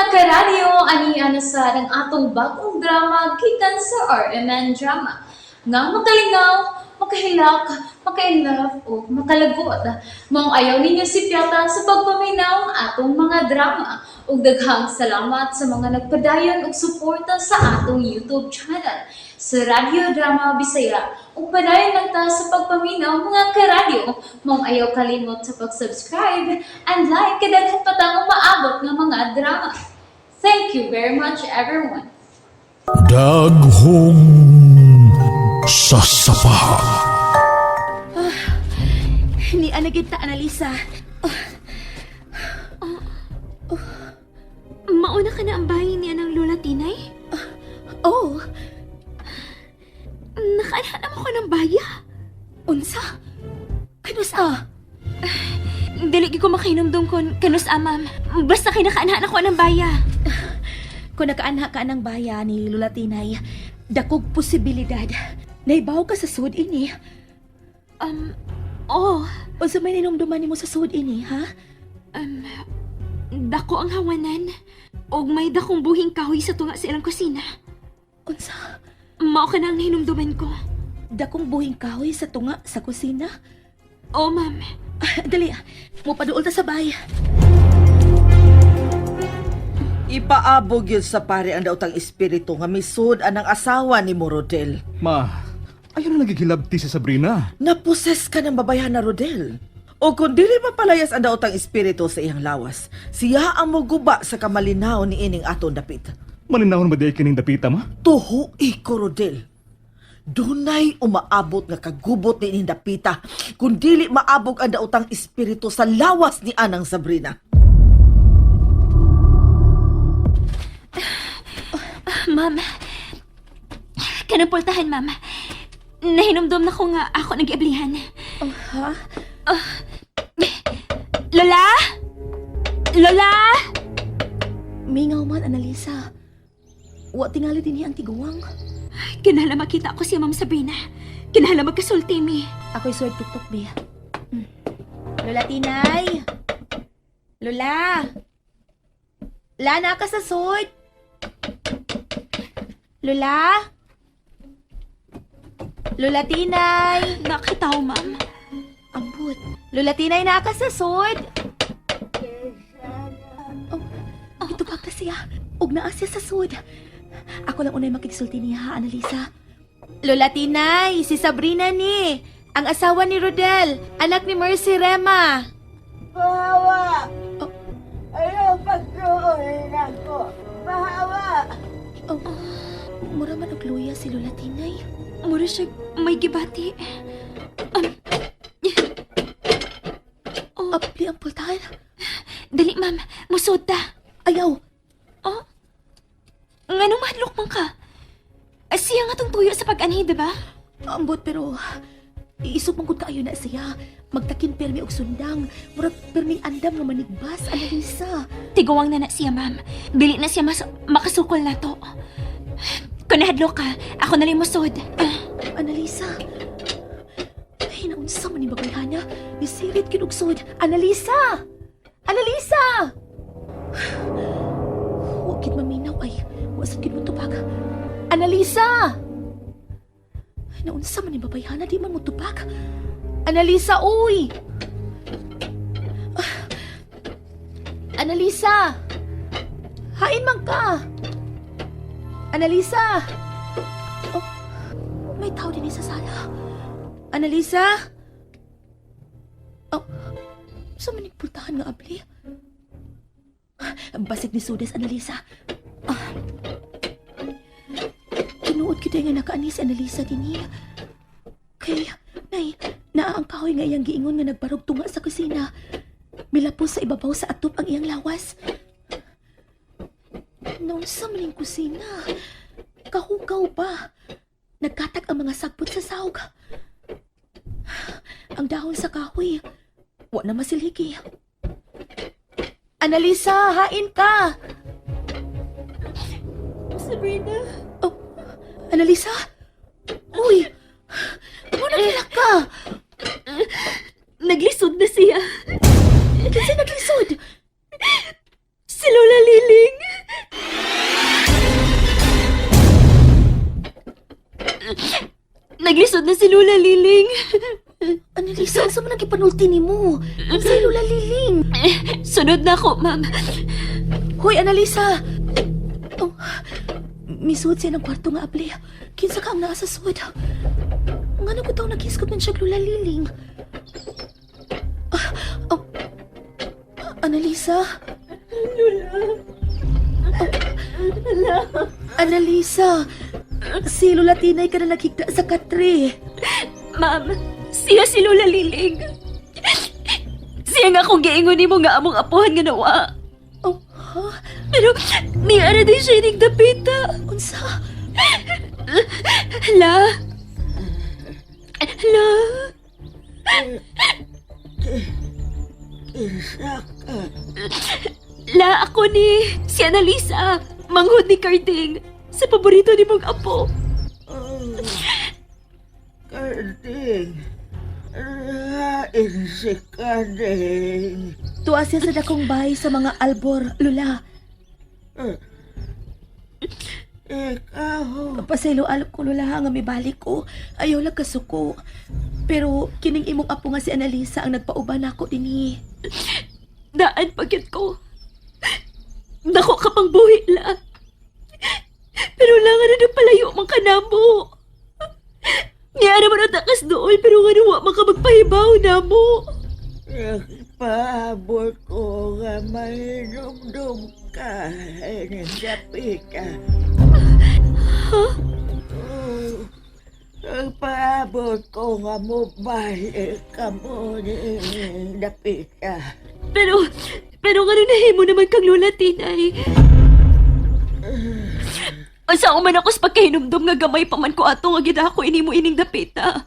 Karadyo, ani na sa ang atong bagong drama gikan sa RMN Drama. Nga makalingaw, makahilak, maka-inlove o makalagot. Maong ayaw ninyo sipyata sa pagpaminaw ang atong mga drama. Ug daghang salamat sa mga nagpadayon og suporta sa atong YouTube channel sa Radyo Drama Bisaya. Ug padayon lang ta sa pagpaminaw, mga karadyo. Maong ayaw kalimot sa pag-subscribe and like kay daghan pa tang umaabot nga mga drama. Thank you very much, everyone. Daghong sasapa. Ni ana gid ta, Analisa. Mauna ka na ang bahay niya ng Lola Tinay? Oh, Nakaanhanam ako ng baya. Unsa? Kanus-a? Dili gyud ko makahinumdum kon kanus-a, ma'am. Basta kay nakaanhan ako ng baya. Kung nakaanha ka ng baya ni Lola Tinay, dakog posibilidad. Naibaw ka sa sud ini. Oh, Unsa may ninumduman nimo sa sud ini, ha? Dako ang hawanan. Og may dakong buhing kahoy sa tunga sa ilang kusina. Unsa? Mao ka na ang nahinumduman ko. Dakong buhing kahoy sa tunga sa kusina? Oh, ma'am. Ah, dali, mupaduol ta sa bay. Ipaabog yun sa pare ang daotang espiritu nga misud anang asawa ni mo, Rodel. Ma, ayaw na nagigilabti si Sabrina. Naposes ka ng babayan na Rodel. O kung dili mapalayas ang daotang espiritu sa iyang lawas, siya ang muguba sa kamalinaw ni ining aton dapit. Malinahon ba di kining dapita, ma? Tuhui ko, Rodel. Dunay umaabot nga kagubot ni ining dapita kung dili maabog ang daotang espiritu sa lawas ni Anang Sabrina. Ma'am. Kanang pultahan, ma'am. Nahinumdum na ko nga ako nag-iablihan. Oh, ha? Lola? Lola? Mingaw man, Analisa. Wa tingali dinhi ang tiguang. Kinahanglan makita ko si Ma'am Sabrina. Kinahanglan magkasulti mi. Ako'y sword tuktok, be. Lola Tinay! Lola! La, ka sa sud! Lola? Lola Tinay! Nakita ko, ma'am. Ambot. Lola Tinay, naa ka sa sud! Oh, itubag na siya. Ug naa siya sa sud. Ako lang unay makigsulti niya, ha, Analisa. Lola Tinay, si Sabrina ni. Ang asawa ni Rodel, anak ni Mercy Rema. Bahawa! Oh. Ayaw pagtuonin ako! Bahawa! Oh, mura man og luya si Lola Tinay. Mura siya may gibati. Oh. Apli ang pultahan. Dali, ma'am. Musod ta. Ayaw. Oh? Nganong mahadlok man ka? Ah, siya nga tong tuyo sa pag-anhi, diba? Ambot pero iisog man gud kaayo na siya. Magtakin permi og sundang. Murag perming andam nga manigbas, Analisa. Tiguang na na siya, ma'am. Dili na siya mas makasukol na to. Kung nahadlok ka, ako na lang musod. Ah, Analisa. Ay, naunsa man ni babayhana. Nisirit gyud og sud. Analisa! Analisa! Wa gid maminaw ay. Wa sad gid mo tubag. Analisa! Ay, naunsa man ni babayhana, di man mo tubag. Analisa, uy! Ah. Analisa! Hain man ka! Analisa! Oh, may tao din sa sala. Analisa? Oh, sa maning pultahan nga abli? Basig ni Sudes, Analisa. Ah. Tinuod kita nga nakaani si Analisa dinhi. Kay, nay, naa ang kahoy nga iyang giingon nga nagbarog tunga sa kusina. Milapos sa ibabaw sa atop ang iyang lawas. Naunsa man ning kusina? Kahugaw ba? Nagkatag ang mga sagpot sa sawg. Ang dahon sa kahoy, wa na masilhiki. Analisa, hain ka! Sabrina. Oh, Analisa? Uy! Muna nila ka! Naglisod na siya. Kasi naglisod! Si Lola Liling. Nasod na si Lola Liling. Annalisa, unsa man ang gipanulti nimo? Unsa Lola Liling? Sunod na ako, ma'am. Hoy, Annalisa! Oh, misuod siya ng kwarto nga abli. Kinsa ka ang naa sa sud? Ngano ko taw naghisgot man siya Lola Liling? Ah, oh, Annalisa? Lola. Oh, Annalisa, si Lola Tinay ka na naghigda sa katre. Ma'am, siya si Lola Liling. Siya nga akong giingon nimo nga among apuhan nga nawa. Oh, ha? Pero niara din siya ining dapita. Unsa? La. La. Isa ka. La, ako ni si Annalisa, manghod ni Carding, sa paborito ni mong apo. Oh, Karding. Rain si Karding. Tuwa siya sa dakong bahay sa mga albor, Lola. Ikaw. Pasaylo alok ko Lola nga mibalik ko. Ayaw lang kasuko. Pero kining imong apo nga si Annalisa ang nagpauban nako dinhi. Daan pagyud ko. Dako ka pang buhi, la. Pero lang ano na palayo man ka namo. Niya naman ang takas dool, pero nga wa man ka magpahibaw namo. Nagpaabot ko nga mahinumdum ka. Ining dapita. Huh? Oh, nagpaabot ko nga mobalik ka mo ning dapita. Pero nga nahimo naman kang Lola Tinay. Unsa man ako sa pagkahinumdum nga gamay pa man ko ato nga gidako ini mo ining dapita.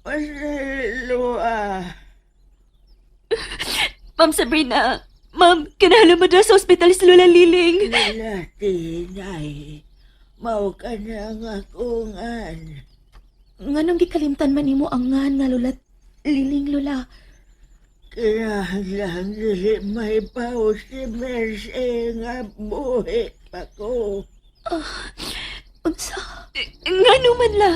Pasaylo ah. Ma'am Sabrina, ma'am, kinahanglan mo dra sa ospital si Lola Liling. Lola Tinay, mao ka na nga kungan. Nganong gikalimtan man nimo ang ngan nga Lola Liling Lola. Kinahanglan dili may baw si Mercy nga buhi pa ko. Unsa? Ngano man la.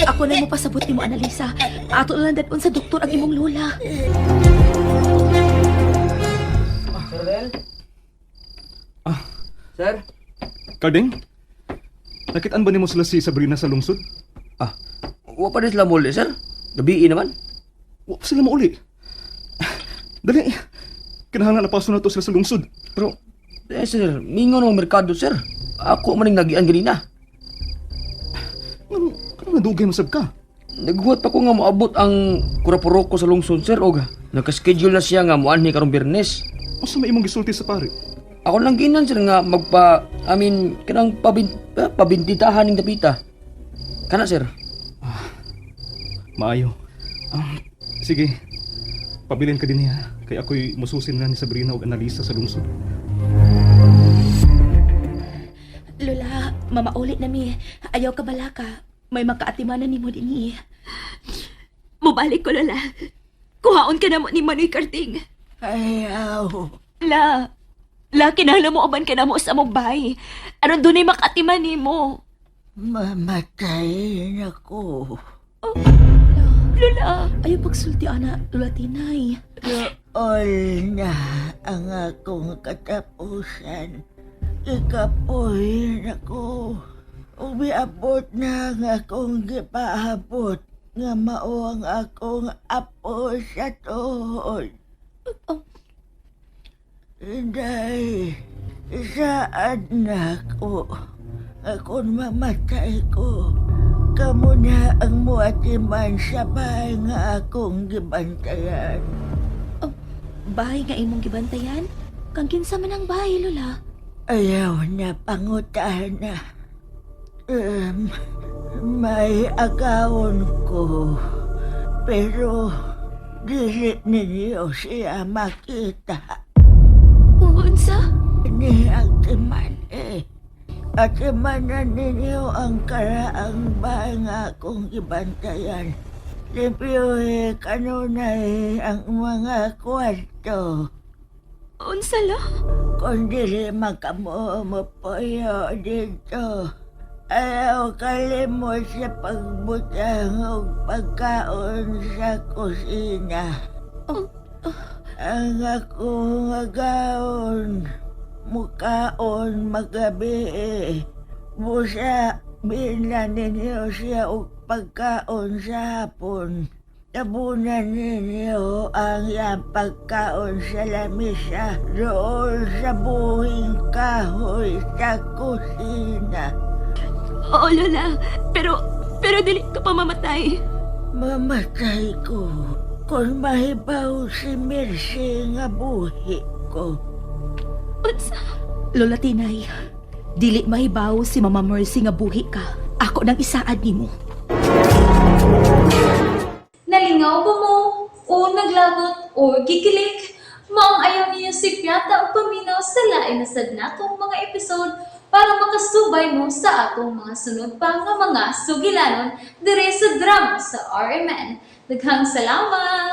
Ako na mo pasabot nimo Annalisa. Ato na lang dadon sa doktor ang imong lola. Sir Del? Ah. Sir? Carding? Nakitaan ba nimo sila si Sabrina sa lungsod? Ah, wa pa rin sila muli, sir. Gabi naman. Wa pa sila mauli. Dali. Kinahanglan na paso na to sila sa lungsod. Pero, eh, sir, mingon ang merkado, sir. Ako man ang nagian ganina. Ano, ano nadugay masab ka? Naghuwat pa ko nga moabot ang kurapuroko sa lungsod, sir. Og, nakaschedule na siya nga moanhi karong Biyernes. Unsa may imong gisulti sa pare? Ako lang ginan, sir, nga magpa, I mean, kanang pabintitahan ning dapita. Kana, sir. Maayo. Ah, sige. Pabilin ka din niya. Kay ako'y mususin na ni Sabrina ug Annalisa sa lungsod. Lola, mamauli na mi. Ayaw ka balaka. May makaatimanan nimo dinhi. Mubalik ko, Lola. Kuhaon ka na mo ni Manoy Karting. Ayaw. La, la, kinahanglan mo uban ka na mo sa among bahay. Aron dunay makatiman nimo. Mamatay na ko. Lola, Ayaw pagsulti ana, Lola Tinay. Dool na ang akong katapusan. Ikapoy na ko. Umiabot na ang akong gipaabot nga mao ang akong apo sa tuhod. Oh. Inday, saan na ako? Kung mamatay ko, kamo na ang muatiman sa bahay nga akong gibantayan. Bahay nga imong gibantayan? Kang kinsa man ang bahay, Lola. Ayaw na pangutahan na. Um, may agawon ko. Pero dili ninyo siya makita. unsa? Ni ang timan eh. At imanan ninyo ang karaang bahay nga akong gibantayan. Limpyohe kanunay ang mga kwarto. Unsa la? Kung dili magkamo mo poyo dito. Ayaw kalimot sa pagbutang og pagkaon sa kusina. Ang ako nga gaon, mukaon magabi. Busa, binla ninyo siya og pagkaon sa hapon. Tabunan ninyo ang iyang pagkaon sa lamisa doon sa buhing kahoy sa kusina. Oo, Lola. Pero dili ka pa mamatay. Mamatay ko kung mahibaw si Mercy nga buhi ko. Unsa? Lola Tinay, dili mahibaw si Mama Mercy nga buhi ka. Ako nang isaad nimo. Nalingaw ba mo? O naglagot o gikilig? Maong ayaw niyo si Piata o paminaw sa lain na sad natong mga episode para makasubay mo sa atong mga sunod pa nga mga sugilanon dire sa drama sa RMN. Daghang salamat!